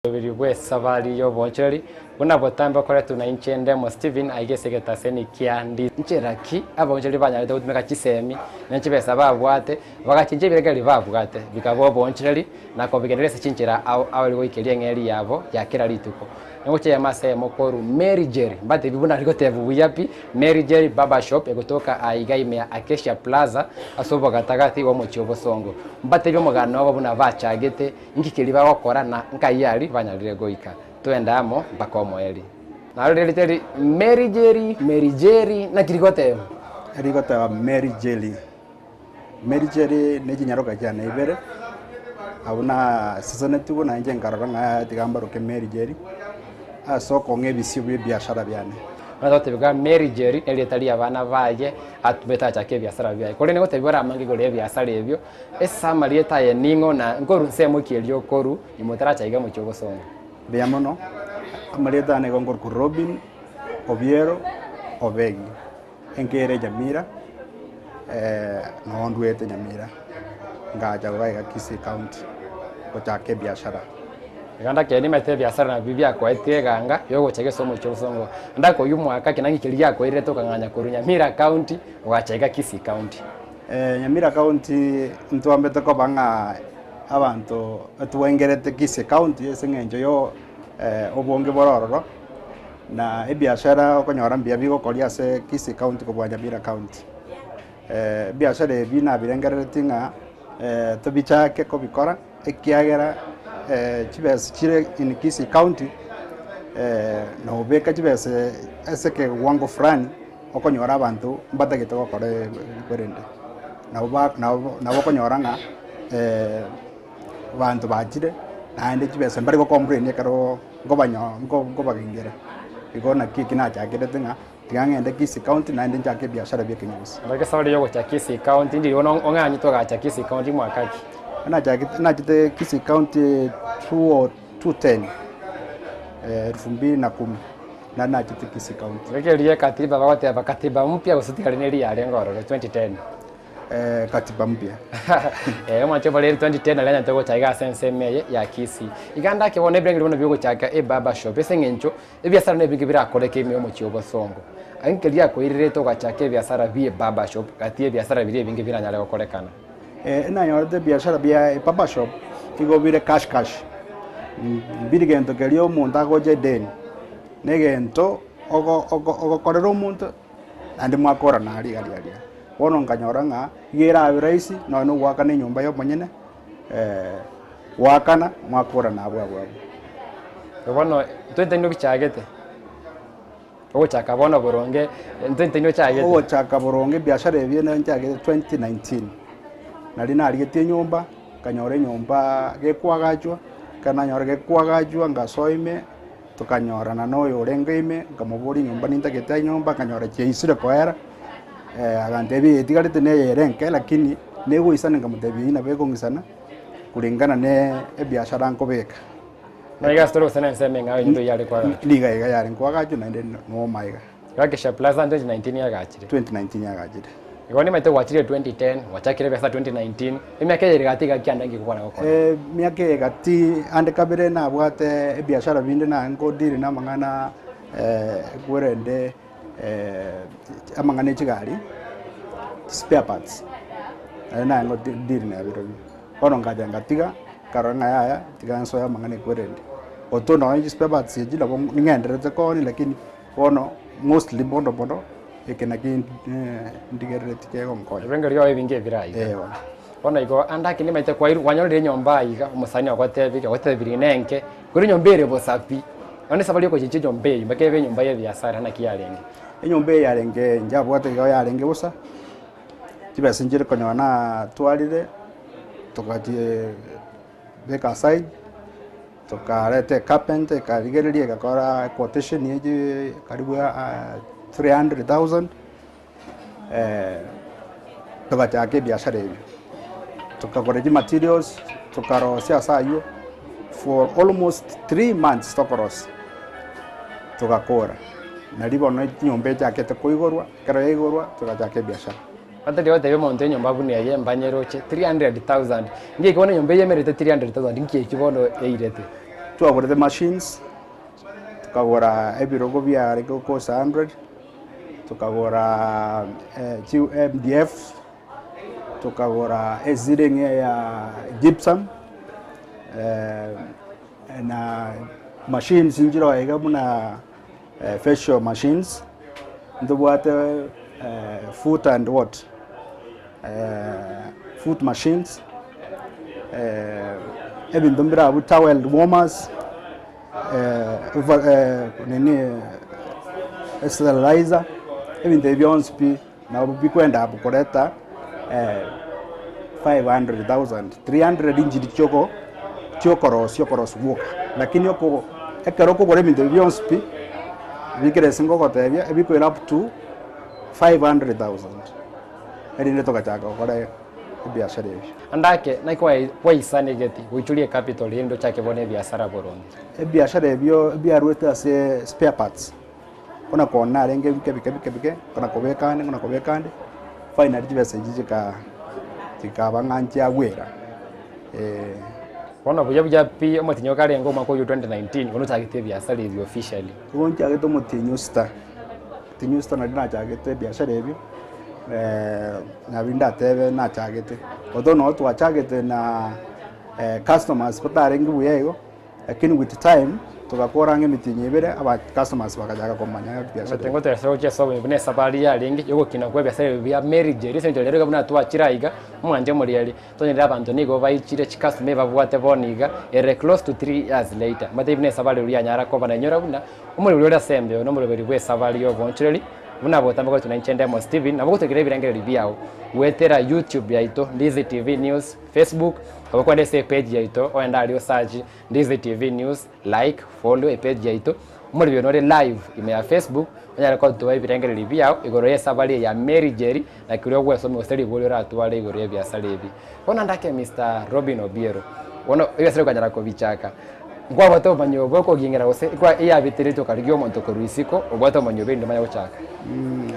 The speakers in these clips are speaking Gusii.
Omoroberi bw'esabari y'oboonchoreri buna botambe okoretwe nainche Ndemo Stephen aiga ase egetaseni kia Ndi. Nchera ki abaonchoreri banyarete gotumeka chisemi ne chibesa babwate bagachincha ebirengererio babwate bikaba oboonchoreri na kobigendereria ase chinchera ao ao goikeria eng'eria yabo ya kera rituko. Nigo eyemo ase eyemo korwa Mary Jerry mbatebi buna rigotebwa buya pi Mary Jerry Barber Shop egotoka aiga ime ya Acacia Plaza ase obogatagati bw'omochie obosongo. Mbatebi omogano obo buna bachagete Inki keria bagokora na nkai aria banyarire goika? Twende amo mpaka omoerio. Narorire riteri Mary Jerry, Mary Jerry, naki rigoteba? Rigoteba Mary Jerry. Mary Jerry ne chinyaroka chiane ibere, abwo nasesenetigwe na inche nkarora ng'a yaya tiga mbaroke Mary Jerry, ase okong'a ebisio bia ebiashara biane. Buna togotebigwa Mary Jerry nerieta ri'abana baye atumete achake ebiasara biaye. Korende gotebigwa ore amange igoro y'ebiasara ebio, Ase amarieta aye ning'o na nkoru nsemo ki erio okoru nyuma otaracha iga mochie obosongo? Mbuya mono, amarieta ane igo nkorokwa Robin Obiero Obegi, enka ere Nyamira, noo ndwete Nyamira, ngacha iga iga Kisii County gochaka ebiashara. Iga ndakende nimanyete ebiasara nabio biakoetie eganga yogocha iga ase omochie obosongo. Ndakoyia omwaka ki naki keria giakoirete okang'anya korwa Nyamira County ogacha iga Kisii County. Nyamira County ntwambete koba ng'a abanto twengerete Kisii County ase eng'encho yo obonge bore ororo, na ebiashara okonyora mbuya bigokoria ase Kisii County kobua Nyamira County. Ebiashara ebi nabirengereretie ng'a tobichake kobikora ekiagera chibesa chire in Kisii County nobeka chibesa ase ekewango fulani. Okonyora abanto mbatagete gokora ekwerende, nabo ba nabo nabo okonyora ng'a abanto bachire naende chibesa mbari go complain ekero nkobanyo nko nkobagengera. Igo naki eki nachakerete ng'a tiga ng'ende Kisii county naende nchake ebiashara bia ekenyugusi. Naki esabari ya ogocha Kisii county ndiri bono ong'anyete ogacha Kisii county mwaka ki? Nachagete nachete Kisii county two o two ten, elfu mbili na kumi. Nari nachete Kisii County. Nigo eria ekatiba bagoteba katiba mpya gose tigari neri yarenge ororo 2010. Eh, katiba mpya. Eh, omwancho oboreri 2010 nari anyarete gocha iga ase ensemo eye ya Kisii. Iga ndake bono ebirengererio bono biogochaka ebarber shop ase eng'encho ebiasara nebinge birakoreke ime yomochie obosongo. Inki riakoirerete ogachaka ebiasara bie ebarber shop gati yebiasara biria ebinge biranyare gokorekana? Eh, nanyorete ebiashara bia ebarber shop igo bire cash cash. Mbiri gento keria omonto agocha edeni, na egento ogo ogo ogokorera omonto naende mwakorana aria aria aria. Bono nkanyora ng'a iga erabe rahisi nonye na ogoakana enyomba ya omonyene goakana mwakorana abwo abwo abwo. Bono ntwente nobichagete. Ogochaka bono boronge, intwe intwe ochagete. Ogochaka boronge ebiashara ebi ene nchagete 2019, nari narigetie enyomba, nkanyora enyomba gekwagachwa, ekero nanyora gekwagachwa ngasoa ime, tokanyorana na oyo orenge ime, nkamoboria enyomba nintagete enyomba, nkanyora chiaisire koera, agantebia eyetigarete neye ere enke lakini negoisana nkamotebia eywo nabo ekong'isana kulingana na ebiashara nkobeka. Nigo ase tore gose nensemo eng'ao eyio yare koagachwa. Nigo iga yare koagachwa naende noma iga. Acacia Plaza 2019 yagachire. 2019 yagachire. Igo nimaete gwachire 2010, gwachakire ebiasara 2019, emiaka eye ere gati iga kianda nki gokwana gokora? Emiaka eye gati ande kabere nabwate ebiashara binde naye nkodeal na amang'ana ekwerende amang'ana echigari, spare parts, naende naye nkodeal nabirobio. Bono nkacha ngatiga, nkarora ng'a yaya tiga nsoe amang'ana ekwerende. Oto nonye chispare parts echi nabo ning'endererete koonia lakini bono mostly mono mono eke naki ndigerereti kegonkonya. Ebirengo riao ebinge ebire aiga. Eh bono. Bono igo ande ake nimanyete kwairwe kwanyorire enyomba aiga omosani ogotebirie ogotebirie nenke, korwa enyomba ere bosa pi, bono esabari yokochenchia enyomba eywo mpaka ebe enyomba ya ebiasara naki yarenge? Enyomba eye yarenge njabwate igo yarenge bosa. Chibesa nchire konyora natwarire, tokachiebeka aside, tokareta ecarpenter ekarigereria egakora equotation ya echi karibu 300,000, togachaka ebiashara ebio. Tokagora chimaterials, tokarosia ase aywo for almost 3 months tokorosia, togakora. Nari bono enyomba echakete koigorwa. Ekero yaigorwa, togachaka ebiashara. Batari gotebia omonto enyomba buna eye mbanyeroche 300,000. Nki bono enyomba eye emerete 300,000 nki eki bono eirete? Twagorete machines, tukagora ebirogo biare gokosta 100, tukagora chi MDF, tukagora eceiling ya gypsum, na machines nchire iga buna facial machines, ntobwate foot and what, foot machines, ebinto mbire abwo towel warmers, nini sterilizer, ebinto ebi bionsi pi nabo bikwenda abwo koreta 500,000, 300 inchiri chioko chiokorosia okorosia gwoka. Lakini oko ekero okogora ebinto ebi bionsi pi, bikere ase ngogotebia, ebikoira up to 500,000 erinde togachaka gokora ebiashara ebi. Ande ake, naki kwaisanegeti goichoria ecapital erinde ochake bono ebiasara boronge? Ebiashara ebio ebiarwete ase spare parts, buna kona narenge bike bike bike bike, kona kobeka ande kona kobeka ande, finally chibesa echi chika chikaba ng'a nchiagwera eh. Bono buya buya pi omotienyi okarenge omwaka oyio 2019 bono ochagete ebiasara ebi officially. Igo nchagete omotienyi osita, omotienyi osita nario nachagete ebiashara ebio, nabio ndatebe nachagete. Although nabo twachagete na customers batarenge buya igo, lakini with time togakora ang'e emetienyi ebere aba customers bagachaka komanya ebiashara Omanyete ngoteresera gochia ase obonyo buna esabari yarenge yogokina kwa ebiasara ebi bia Mary Jerry ase eng'encho rero iga buna twachire aiga, omwanche omoriari, Tonyerire abanto nigo baichire chikasuma ebabwate bono iga, ere close to 3 years later. Mbatebie buna esabari eria yanyara koba nainyora buna omorweri ore ase embeo nomoroberi bw'esabari y'oboonchoreri buna botambe goetwa nainche Ndemo Steven nabo gotwekera ebirengererio biao goetera YouTube yaito Ndizi TV News, Facebook, nabo kwenda ase epage yaito ogende aria osearch Ndizi TV News like, follow epage yaito, omorweri nore live ime ya Facebook onyare gotoa ebirengererio biao igoro y'esabari eye ya Mary Njeri. Naki oria ogwesomia gose riborio oratware igoro y'ebiasara ebi. Bono ndake Mister Robin Obiero, bono ebiasara okanyara kobichaka, nkwabwate obomanyi obo okogingera gose ekwa eyabiteretwe okarigia omonto korwa isiko obwate obomanyi obo erinde omanye gochaka?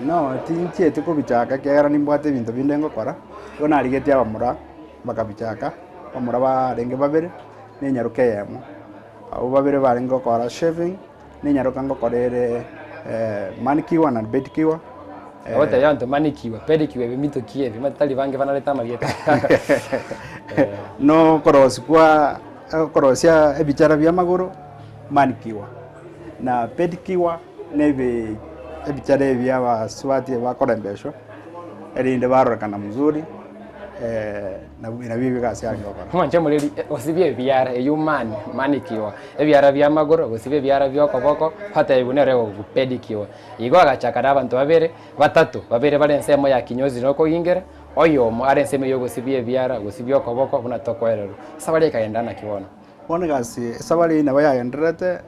No, tinchieti kobichaka ekiagera nimbwate ebinto binde ngokora, igo narigetie abamura bakabichaka, abamura barenge babere, na enyaroka eyemo. Abwo babere barenge gokora shaving. Nenyaroka ngokora ere manicure na pedicure. Ogotebia abanto manicure, pedicure ebi mbinto ki ebi? Omanyete tari bange banarete amarieta. No okorosia kwa okorosia ebichara bia amagoro manicure, na pedicure na ebi ebichara ebi bia abasubati bakorembeshwa erinde barorekana mzuri. Nabio egasi yarenge gokora. Mwanche omoreri, osibie ebiara, eyio mani, manicure, ebiara bia amagoro, gosibia ebiara bia okoboko, gwatebiwa nere ogopedicure. Igo agachaka na abanto babere, batato, babere bare ensemo ya kinyozi na okogingera, oyomo are ensemo ya ogosibia ebiara, gosibia okoboko buna tokoererwa. Esabari ekagenda naki bono? Bono egasi, esabari eyio nabo yagendererete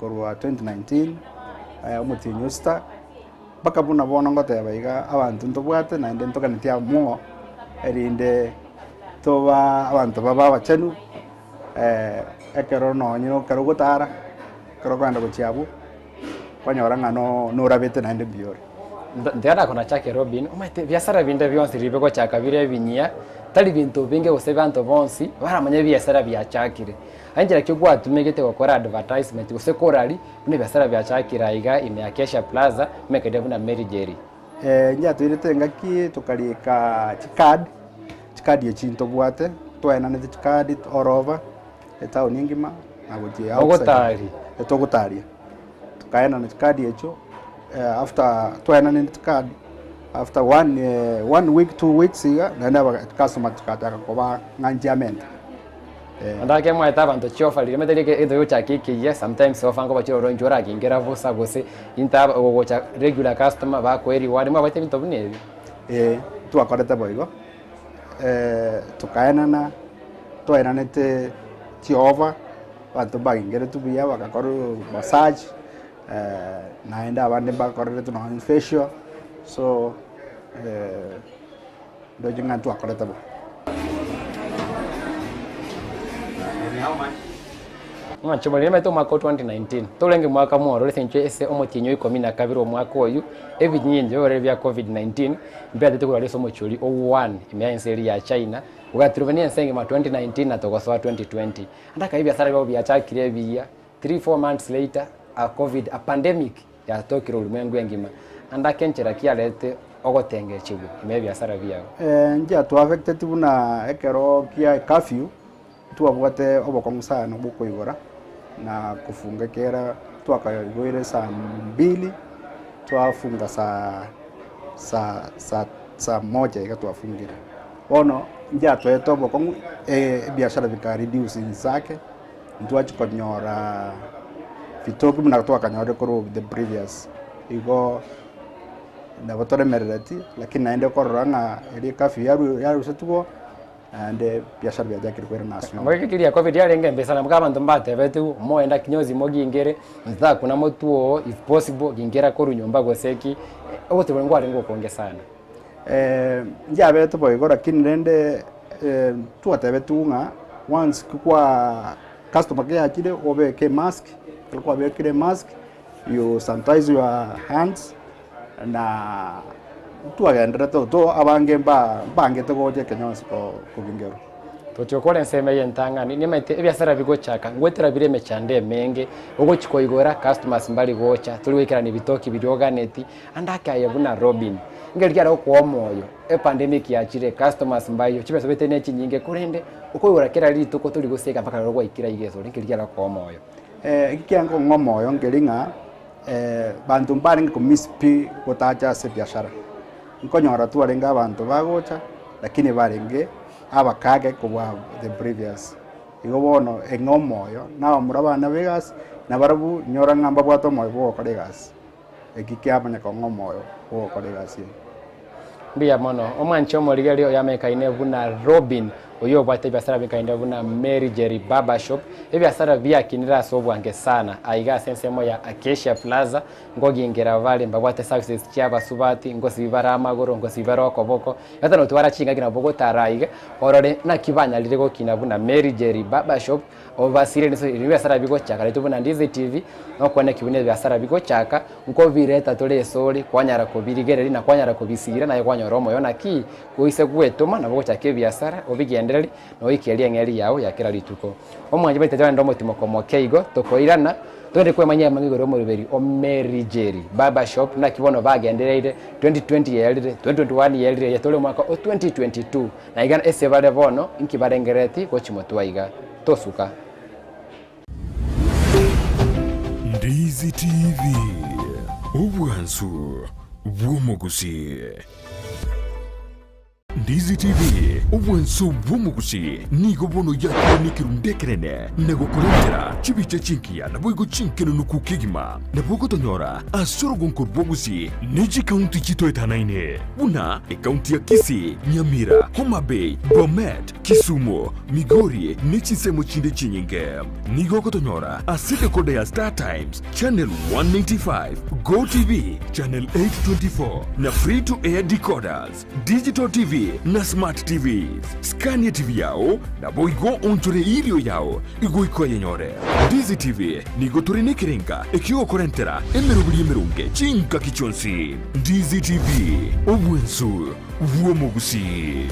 korwa 2019, omotienyi o sita. Mpaka buna bono ngoteba iga, abanto ntobwate naende ntoganetie amo, erinde toba abanto babe abachenu, ekero nonye ekero ogotara, ekero okogenda gochia abwo, kwanyora ng'a no norabete naende mbuya ore. Ntiga nakonachake Robin, omanyete ebiasara binde bionsi riria bigochaka bire ebinyia, tari binto binge gose abanto bonsi baramanye ebiasara biachakire. Aye nchera ki gwatumegete gokora advertisement gose korari Buna ebiasara biachakire aiga ime ya Kesha Plaza, emekeria buna Mary Jerry. Inche engaki tokarika chicard, chicard echi ntobwate, twaenanete chicard all over etown engima na gochia outside. Ogotaria. Togotaria, tokaenana chicard echio after twaenanire chicard, after one one week two weeks iga, naende aba customer chikachaka koba ng'a nchiamenta. Naende ake mwaete abanto chiofa riria omanyete riria egento gegochaka ekeyia sometimes ofa nkoba chire inche oragingera bosa gose into aba ogocha regular customer bakoe reward mwabwate ebinto buna ebio. Eeh twakorete boigo, tokaenana, twaenanete chiofa, abanto mbagingeretwe buya bagakorwa massage, naende abande mbakoreretwe nonye facial, so Ndoche ng'a ntwakorete bo. Mwanche more nimanyete omwaka o 2019 torenge mwaka mwororo ase eng'encho ase omotienyi o ikomi na kabere omwaka oyio ebinyinyi biororo bia covid 19 mbiatete korwa ase omochie oria o Wuhan ime ya ense eria ya China. Ogaturubania ense engima 2019 na togosoa 2020. Ande akaba ebiasara biabo biachakire ebiya, 3, 4 months later, a covid, a pandemic yatokire ulimwengu engima. Ande ake enchera ki yarete ogotengechigwa ime ebiasara biao? Inche twaaffecteti buna ekero kia curfew, twabwate obokong'u sana bwa okoigora na kofunga ekiagera twakaigoire saa mbili, twafunga saa saa saa saa moja iga twafungire. Bono nchiatoete obokong'u ebiashara bika reduce inse ake, ntwachia konyora bitoki buna twakanyorire korwa the previous. Igo nabo toremerereti, lakini naende okorora ng'a eria ecurfew yaru yarusetigwe naende biashara biachakire koirana ase Nabo ekeria covid yarenge embe sana mpaka abanto mbatebetigwe, moenda kinyozi mogingere, ntakuna motwe oo if possible gingera korwa nyomba gose ki, ogotebwa nkwarenge okonge sana. Nchiabete boigo lakini rende twatebetigwe ng'a once ki kwa customer keyachire obeke emask, ekero kwabekire emask you sanitize your hands na ntwagenderete to abange mba mbangete gocha ekenyonsi ko kogingerwa. Tochia gokora ensemo eye entang'ani, nimanyete ebiasara bigochaka, ngoetera bire emechando emenge, ogochia koigora customers mbari gocha, tori goikerania ebitoki biria oganeti, ande ake aye buna Robin, ngeri kiare gokoa omoyo, epandemic yachire, customers mbaiyo, chibesa obete ne chinyinge korende, okoigora kera rituko tori gosieka mpaka rero gwaikire aiga esore, nkeri kiare gokoa omoyo. Eki kiangong'a omoyo nkeri ng'a banto mbarenge ko miss pi gotacha ase ebiashara, nkonyora twarenge abanto bagocha, lakini barenge abakage kobua the previous. Igo bono eng'e omoyo, na abamura bane ba egasi, nabarabwo nyora ng'a mbabwate omoyo bwa ogokora egasi. Eki kiamanya kong'a omoyo bwa ogokora egasi eye. Mbuya mono, omwanche omorigereria oyamanyekaine buna Robin, oyio obwate ebiasara bikaine buna Mary Jerry Barber Shop, ebiasara biakinire ase obwange sana aiga ase ensemo ya Acacia Plaza, nkogingera bare mbabwate services chia abasubati, ngosibi bare amagoro, ngosibi bare okoboko, gose notwara chingaki nabo ogotara aiga, orore naki banyarire gokina buna Mary Jerry Barber Shop, Obasire ebiasara bigochaka naintwe buna Ndizi TV, nokwane ki buna ebiasara bigochaka, nkobireta tore esore, kwanyara kobirigereria na kwanyara kobisiira naye kwanyora omoyo naki, oise gwetoma nabo ogochaka ebiasara obigendereri na oikerie eng'eria yao ya kera rituko. Omwanchi baito togende omotimoko moke igo, tokoirana, togende kwemanyia amang'ana igoro y'omoroberi o Mary Jerry Barber Shop naki bono bagendereire 2020 yerire, 2021 yerire eye tore omwaka o 2022. Na iga ase bare bono inki barengerereti gochia motwe aiga? Tosuka. Ndizi TV, obwansu bw'omogusii. Ndizi TV, obwansu bw'omogusii nigo bono yakire nekerundu ekenene na gokorentera chibicha chingiya naboigo chinkenenuku kegima. Nabo ogotonyora ase orogonko rw'ogusii ne chikaunti chitoetanaine. Buna ekaunti ya Kisii, Nyamira, Homa Bay, Bomet, Kisumu, Migori ne chinsemo chinde chinyinge. Nigo ogotonyora ase decoder ya Star Times, Channel 195, Go TV, Channel 824 na Free to Air decoders, Digital TV na Smart TVs. Scan TV yao naboigo onchore erio yao igoika oyenyore. Ndizi TV nigo tore nekerenga ekiogokorentera emeroberi emeronge chingaki chionsi. Ndizi TV, obwensu bw'omogusii.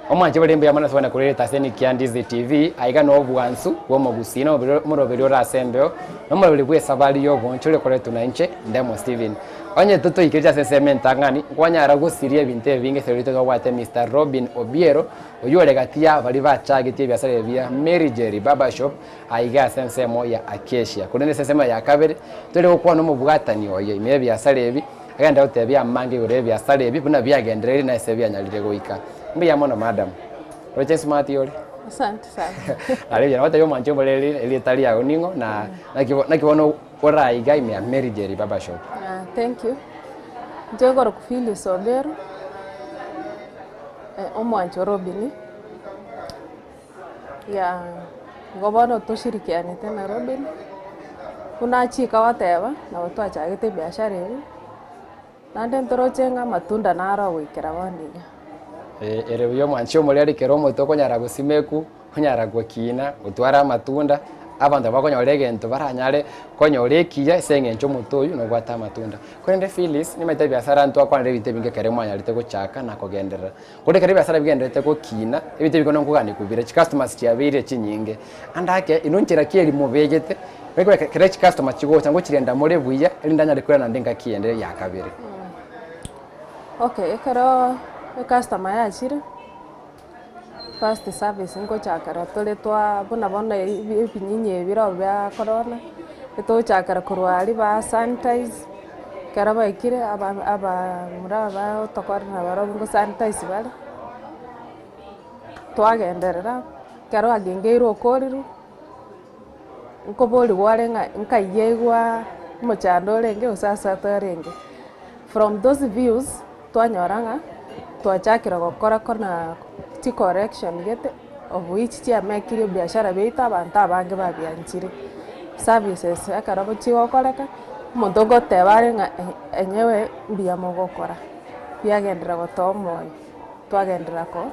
Omwanche bore mbuya mono ase kogenda korwa egetaseni kia Ndizi TV, aiga nobwansu bw'omogusii na omoroberi ore ase embeo, na omoroberi bw'esabari y'obonchori okoretwe na inche, Ndemo Stephen. Onye totoikeretie ase ensemo entang'ani, nkwanyara gosiria ebinto ebinge ekero riria tobwate Mister Robin Obiero, oyio ore gati ya baria bachagetie ebiasara ebi bia Mary Jerry Barber Shop, aiga ase ensemo ya Acacia. Korende ase ensemo ya kabere, tore gokwana omobwatani oye ime y'ebiasara ebi, agende gotebia amange igoro y'ebiasara ebi buna biagendereire na ase bianyarire goika. Mbuya mono madam. Oroche smart ore? Asante sana. Aria buya, nagotebia omwanchi omoreri erieta riago ning'o na naki naki bono oraiga ime ya Mary Jerry Barber Shop. Ah, thank you. Inche nkorokwa Phyllis Ogero, omwanchi o Robin. Yeah, igo bono toshirikianete na Robin, buna achika goteba, nabo twachagete ebiashara eye, naende ntoroche ng'a amatunda naro ogoikera bono iga. Ere buya omwanchi omoreri kera omote okonyara gosimeku, onyara gokina, gotwara amatunda, Abanto bakonyora egento baranyare konyora ekiya ase eng'encho omote oyio nobwate amatunda. Korende Phyllis, nimanyete ebiasara ntwakwanire ebinto ebinge ekero mwanyarete gochaka na kogenderera. Korende ekero ebiasara bigendererete gokina, ebinto ebi bono nkogania kobira, chicustomers chiabeire chinyinge. Ande ake, inwe nchera ki eria mobegete, ekero chicustomers chigocha ngochirenda more buya, erinde anyare koirana naende engaki ende ya kabere. Okay, ekero ecustomer yachire, first service ngochakera tore twa buna bono ebi ebinyinyi ebi bire bia corona, etogochakera korwa aria ba sanitize, ekero baikire aba abamura bagotokorera nabarobwo ngo sanitize bare, twagenderera, ekero agengeirwe okorirwe, nkoborigwa are ng'a nkaiyegwa omochando orenge gose ase atarenge. From those views, twanyora ng'a twachakire gokora kona chicorrection gete of which chiamekirie ebiashara biaito abanto abange babianchire. Services ekero chigokoreka, omonto ogoteba are ng'a enyewe mbuya mogokora, biagenderera gotoa omoyo, twagenderera ko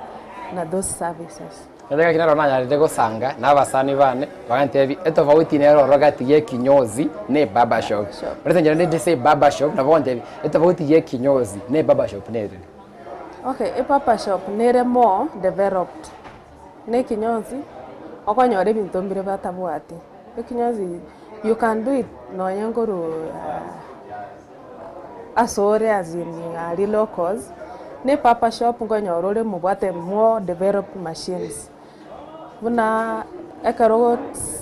na those services. Naende gaki naro nanyarete gosanga na abasani bane, bagantebia, etofauti nere ororo gati ya ekinyozi na ebarber shop. Ase enchera rende ase ebarber shop nabo ogontebia, etofauti ya ekinyozi na ebarber shop nere. Okay, ebarber shop nere more developed, na ekinyozi, okonyora ebinto mbire batabwati, ekinyozi you can do it nonye nkorwa asore as in aria locals, na ebarber shop nkonyora ore mobwate more developed machines, buna ekero ogo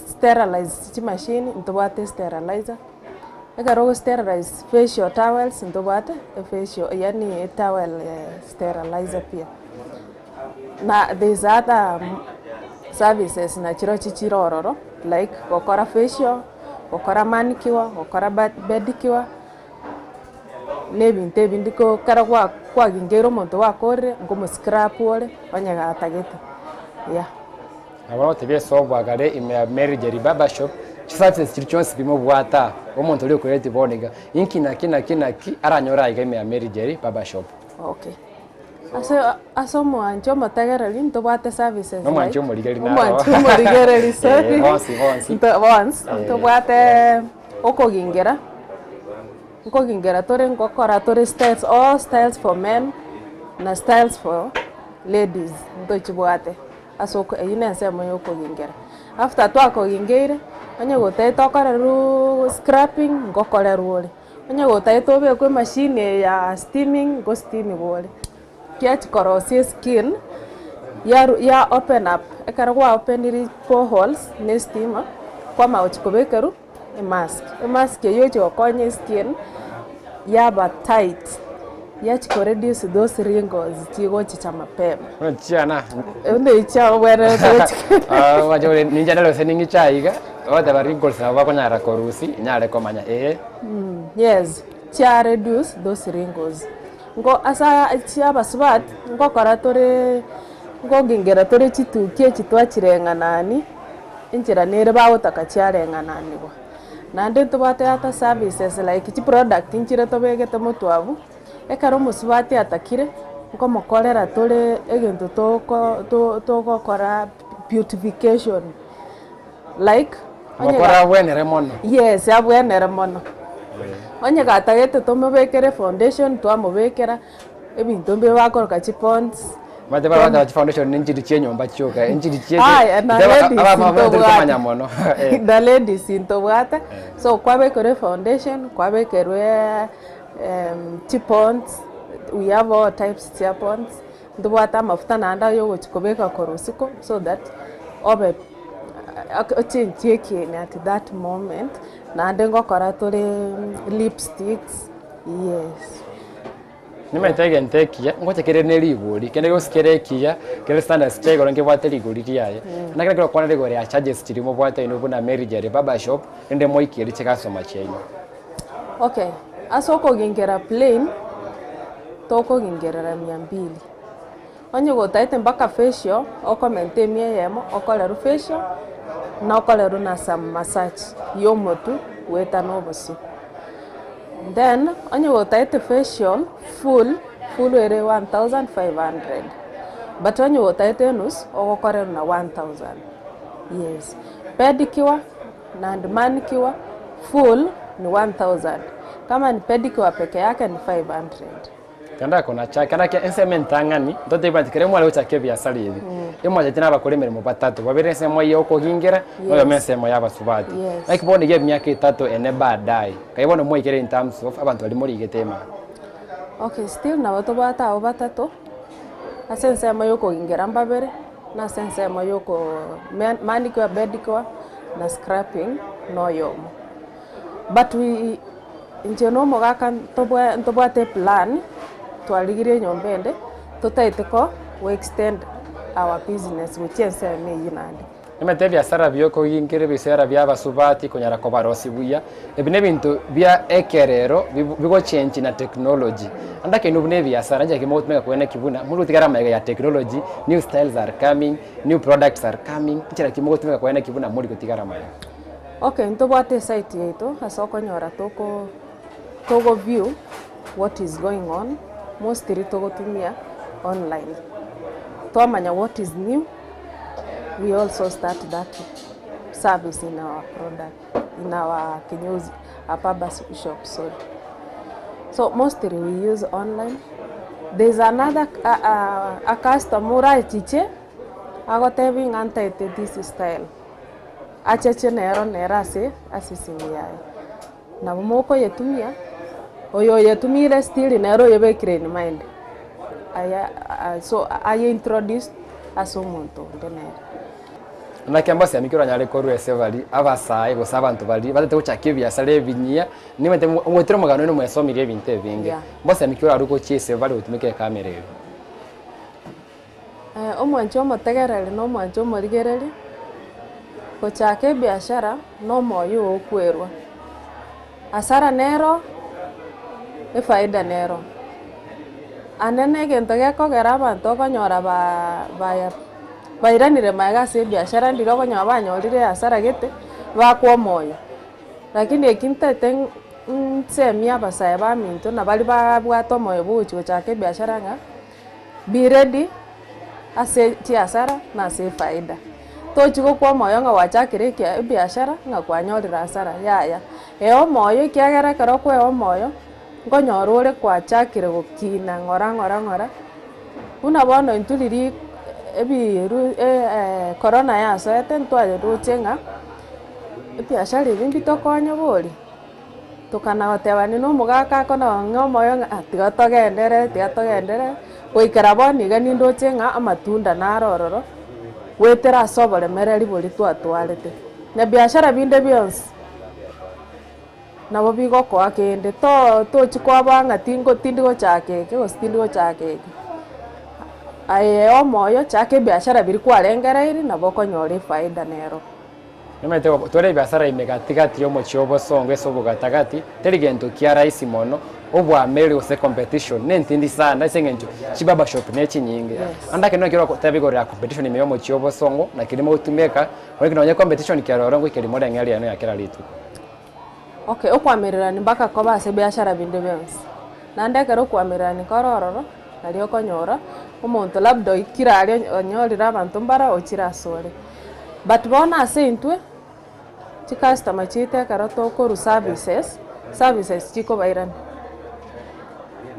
sterilize chimashini ntobwate sterilizer, ekero ogo sterilize facial towels ntobwate efacial yaani etowel sterilizer pia. Na there is other services nachirochio chire ororo like gokora facial, gokora manicure, gokora pedicure, na ebinto ebinde ko ekero gwa kwagingeire omonto gwakorire nkomoscrap ore onye gatagete yeah. Nabo ogotebia ase obwagare ime ya Mary Jerry Barber Shop, chiservices chiria chionsi pi mobwate aa, omonto oria okoireti bono iga, inki naki naki naki aranyore aiga ime ya Mary Jerry Barber Shop. Okay. Ase ase omwancho omotegereri ntobwate services like Nomwancho omorigereri naro. omwancho omorigereri sorry Eh, bonsi, bonsi. Nto bonsi Eh. ntobwate okogingera, nkogingera tore ngokora tore styles all styles for men na styles for ladies ntochibwate ase oko eywo na ensemo ya okogingera. After twakogingeire, onye gotagete okorerwoo scrubbing ngokorerwa ore. Onye gotagete obekwe emachine eye ya steaming, ngo steamiwa ore, kiachi korosia eskin, yaru ya open up, ekero gwa openiri poreholes na estima, kwamanya gochia kobekerwa emask. Emask eywo egochi gokonya eskin yaba tight, yachi koreduce those wrinkles chigochicha mapema. Bono chiana. Buna echi obwenerete gochi Ah, omache ore ninche narose ning'iche aiga, ogoteba wrinkles nabo bakonyara korusia, inyare komanya eh. Yes, chia reduce those wrinkles. Nko ase aya chia abasubati, ngokora tore nkogingera tore chituki echi twachireng'anani, enchera nere bagotaka chiareng'ananigwa. Naende ntobwate other services like chiproduct nchire tobegete motwe abwo, ekero omosubati atakire, nkomokorera tore egento toko to togokora beautification like onye Mokore abwenere mono. Yes, abwenere mono. Onye gatagete tomobekere foundation, twamobekera, ebinto mbire bakoroka chiponds. Omanyete bare goteba chifoundation nenchiri chia enyomba chioka, enchiri chia Aya, na ladies abamama tari komanya ntobwate. mono. Na ladies ntobwate, so kwabekerwa efoundation, kwabekerwa chiponds, we have all types chia ponds, ntobwate amafuta naende aye ogochi kobeka korwa isiko so that obe ochenchie ekieni at that moment, naende ngokora tore lipsticks, yes. Nimanyete egento ekiya, ngocha kere ne rigori, kende gionsi kere ekiya, kere standards chia igoro nkebwate rigori riaye. Naende ekero okwana rigori ya charges chiria mobwate inwe buna Mary Jerry Barber Shop, rende moikerie chicustomer chiaino. Okay, ase okogingera plain, tokogingerera mia mbili. Onye gotaete mpaka facial, okomenta emia eyemo, okorerwa facial, na okorerwa na some massage ya omotwe goetana obosio. Then, onye gotaete facial full, full ere 1500, but onye gotaete enusu, ogokorerwa na 1000, yes. Pedicure. And manicure full ni 1000, kama ni pedicure peke yake ni 500. Kenda konacha kenda kia ensemo entang'ani ntoteba nti kere mware gochaka ebiasara ebi emwachete na abakora emeremo batato babere ensemo ya okogingera na oyomo ensemo ya abasubati. Yes. Naki bono iga emiaka etato ene baadaye kai bono mwaikire in terms of abanto baria morigete emari. Okay, still nabo tobwate abwo batato, ase ensemo ya okogingera mbabere, na ase ensemo ya oko manicure, pedicure na scrubbing na oyomo. But we inche na omogaka ntobwa ntobwate eplan, twarigirie enyomba ende, totaete ko go extend our business gochia ensemo eywo naende. Nimanyete ebiasara bia okoginkera ebisera bia abasubati konyara kobarosia buya, ebi nebinto bia ekerero bigochengi na technology. Naende ekeino buna ebiasara inche ekemo gotumeka kwene ki buna muri gotigara amaiga ya technology, new styles are coming, new products are coming, inchera ki mogotumeka kwene ki buna mori gotigara amaiga. Okay, ntobwate esite yaito ase okonyora toko togo view what is going on, mostly togotumia online. Twamanya what is new, we also start that service in our product, in our kinyozi, our barber shop, sorry. So mostly we use online. There's another a customer orachiche agotebi ng'a ntaete this style, acheche nero nere ase ase esimi yaye. Nabo mokoyetumia, oyo oyetumire still nere oyebekire in mind. Aya so aye introduce ase omonto onde nere. Naki ambasemi ekero oranyare korwa ase baria abasae gose abanto baria batete gochaka ebiasara ebinyia, nimanyete omwetire omogano oino mwesomirie ebinto ebinge. Mbosemi ki orarwe gochia ase bare gotumeka ekamera eye? Omwanchi omotegereri na omwanchi omorigereri, gochaka ebiashara na omoyo oo okwerwa. Hasara nero, efaida nero. Ande na egento gekogera abanto okonyora ba baya bairanire maega ase ebiashara ndire okonyora banyorire hasara gete, bakwa omoyo. Lakini eki ntaete nsemie abasae baminto na baria babwate omoyo bwa ogochi gochaka ebiashara ng'a, be ready ase chiasara na ase efaida. Tochi gokwa omoyo ng'a gwachakire ekia ebiashara ng'a kwanyorire hasara yaya. Ee omoyo ekiagera ekero okoewa omoyo, nkonyora ore kwachakire gokina ng'ora ng'ora ng'ora, buna bono intwe riria ebiru corona yasoete ntwayeroche ng'a ebiashara ebi mbitokonye bori, tokana gotebani na omogaka akona ng'a omoyo ng'a ah tiga togenderere tiga togenderere, goikera bono iga nindoche ng'a amatunda naro ororo, goetera ase oboremereri boria twatwarete. Na biashara binde bionsi, nabo bigokoa kende to tochi koba ng'a tingo tindi gochaka eke gose tindi gochaka eke. Aye omoyo chaka ebiashara biria kwarengereiri nabo okonyora efaida nero. Nimanyete tore ebiasara ime gati gati y'omochie obosongo ase obogatagati, teri gento kia rahisi mono, obwameri gose competition nentindi sana ase eng'encho chibarber shop ne chinyinge. Ande ekero ekero ogoteba igoro ya competition ime y'omochie obosongo, naki rimo gotumeka, korende nonye competition kero oro ngoika rimo oreng'eria eno ya kera rituko. Okay, okoamererania mpaka kobe ase ebiashara binde bionsi, naende ekero okoamererania kore ororo, nario okonyora, omonto labda oikire aria onyorire abanto mbare ochire asore. But bono ase intwe, chicustomer chiaito ekero tokorwa services, services chikobairania.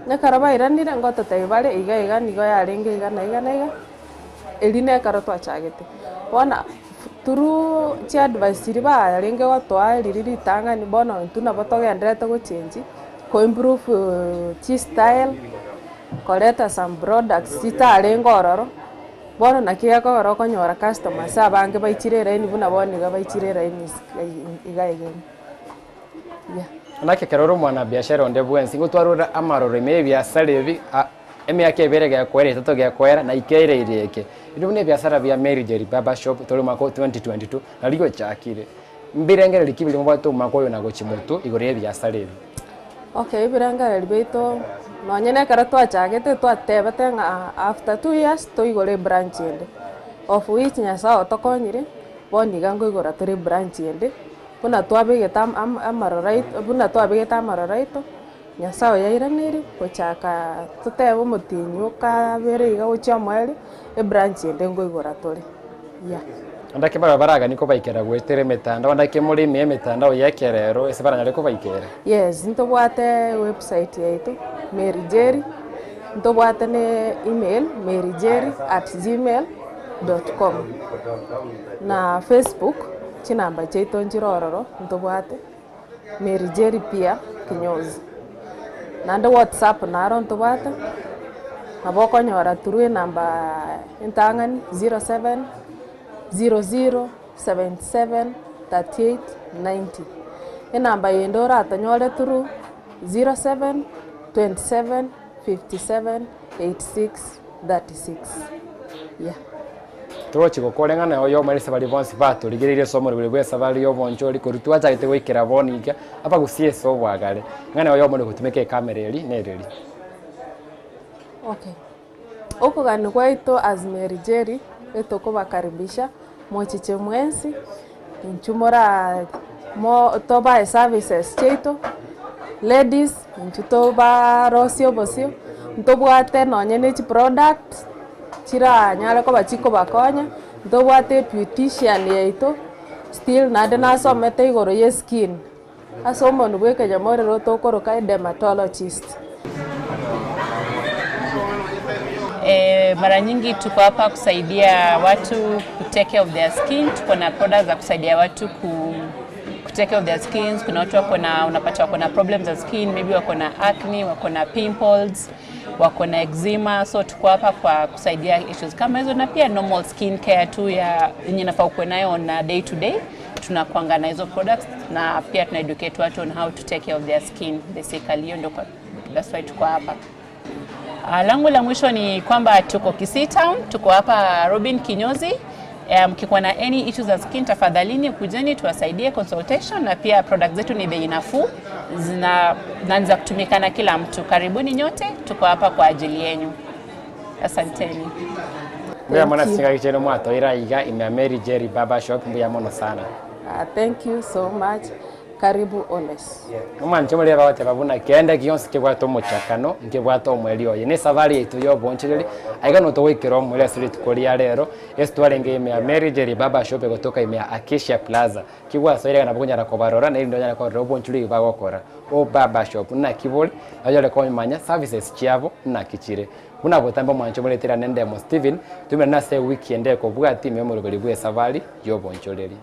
Ekero bairanire ngototebia bare iga iga nigo yarenge iga na iga na iga, erio na ekero twachagete. Bono through chiadvice chiria barenge gotoa riria ritang'ani bono intwe nabo togendererete gochengi, koimprove chistyle, koreta some products chitarenge ororo, bono naki gekogera okonyora customers abange baichire eraini buna bono iga baichire eraini iga iga yeah. Naki ekero ore omwanabiashara onde bwensi, ngotwarora amaroro ime y'ebiasara ebi emiaka ebere gekoera etato gekoera na ikeereire eke. Ebi buna ebiasara bia Mary Jerry Barber Shop tore omwaka o 2022 nario gochakire. Mbirengererio ki biria mobwate omwaka oyo na gochia motwe igoro y'ebiasara ebi? Okay, ebirengererio biaito nonye na ekero twachagete twatebete ng'a after 2 years toigore ebranch ende, of which Nyasaye otokonyire, bono iga nkoigora tore ebranch ende, buna twabegete amaroro aito buna twabegete amaroro aito, Nyasaye oyairaneirie gochaka totebe omotienyi okabere iga gochia omoerio, ebranch ende nkoigora tore, yeah. Ndake barabwo baraganie kobaikera goetera emetandao, ndake more ime y'emetandao y'ekerero ase baranyare kobaikera. Yes, ntobwate website yaito, Mary Njeri, ntobwate ne email, maryjerry at gmail dot com, na Facebook, chinamba chiaito nchire ororo ntobwate, Mary Njeri pia kinyozi. Naende WhatsApp naro ntobwate, nabo okonyora through enamba entang'ani 07 00 77 38 90. Enamba yende oratonyore through 07 27 57 86 36 yeah. Togochi gokora eng'ana oyomo ase baria bonsi batorigereirie ase omorweri bw'esabari y'obonchori korwa twachagete goikera bono iga, abagusie ase obwagare. Eng'ana oyomo nigotumeka ekamera eria nereri. Okay. Okogania gwaito as Mary Jerry, etokobakaribisha mochiche mwensi, intwe mora mo tobae services chiaito, ladies intwe tobarosie obosio, ntobwate nonye ne chiproduct chiranyare koba chikobakonya, ntobwate ebeautician yaito, still naende nasomete igoro ya eskin, ase omonwe bwa ekenyamorero tokoroka edermatologist. E, mara nyingi tuko hapa kusaidia watu ku take care of their skin. Tuko na products za kusaidia watu ku, ku take care of their skins. Kuna watu wako na unapata wako na problems za skin, maybe wako na acne, wako na pimples, wako na eczema, so tuko hapa kwa kusaidia issues kama hizo, na pia normal skin care tu ya yenye nafaa ukuwe nayo on a day to day. Tunakuanga na hizo products na pia tuna educate watu on how to take care of their skin basically. Hiyo ndio that's why tuko hapa. Langu la mwisho ni kwamba tuko Kisii Town, tuko hapa Robin Kinyozi. Mkikuwa na any issues za skin tafadhalini kujeni tuwasaidie consultation, na pia product zetu ni bei nafuu zina na ni za kutumika na kila mtu. Karibuni nyote, tuko hapa kwa ajili yenu. Asanteni. Mbuya mono ase chingaki chiaino mwatoira iga ime ya Mary Jerry Barber Shop, mbuya mono sana. Thank you so much. Karibu always. Omwanche omoria bagoteba buna kende gionsi kebwate omochakano, nkebwate omoerio oye. Ne esafari yaito ya obonchereri, aiga nigo togoikera omoerio ase rituko ria rero, ase twarenge ime ya Mary Jerry Barber Shop egotoka ime ya Acacia Plaza. Kigwasoire iga nabo okonyara kobarora, na erinde onyare korora obonchoreri bagokora. O Barber Shop naki bore, onyare komanya services chiabo naki chire. Buna botambe omwanche omoretera nendemo Stephen, toimerane ase ewiki ende ekobwatia ime y'omoroberi bw'esafari y'obonchoreri.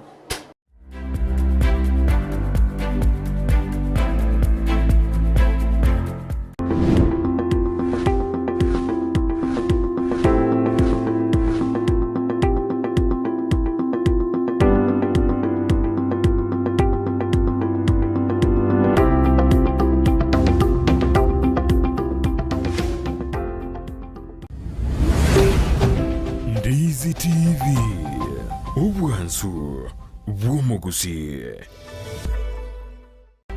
Ndizi TV, obwansu bw'omogusii.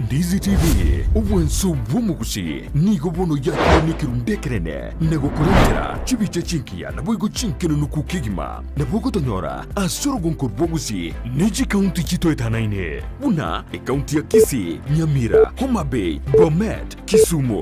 Ndizi TV, obwansu bw'omogusii nigo bono yakire nekerundu ekenene na gokorentera chibicha chingiya naboigo chinkenenuku kegima. Nabo ogotonyora ase orogonko rw'ogusii ne chikaunti chitoetanaine buna ekaunti ya Kisii, Nyamira, Homa Bay, Bomet, Kisumu.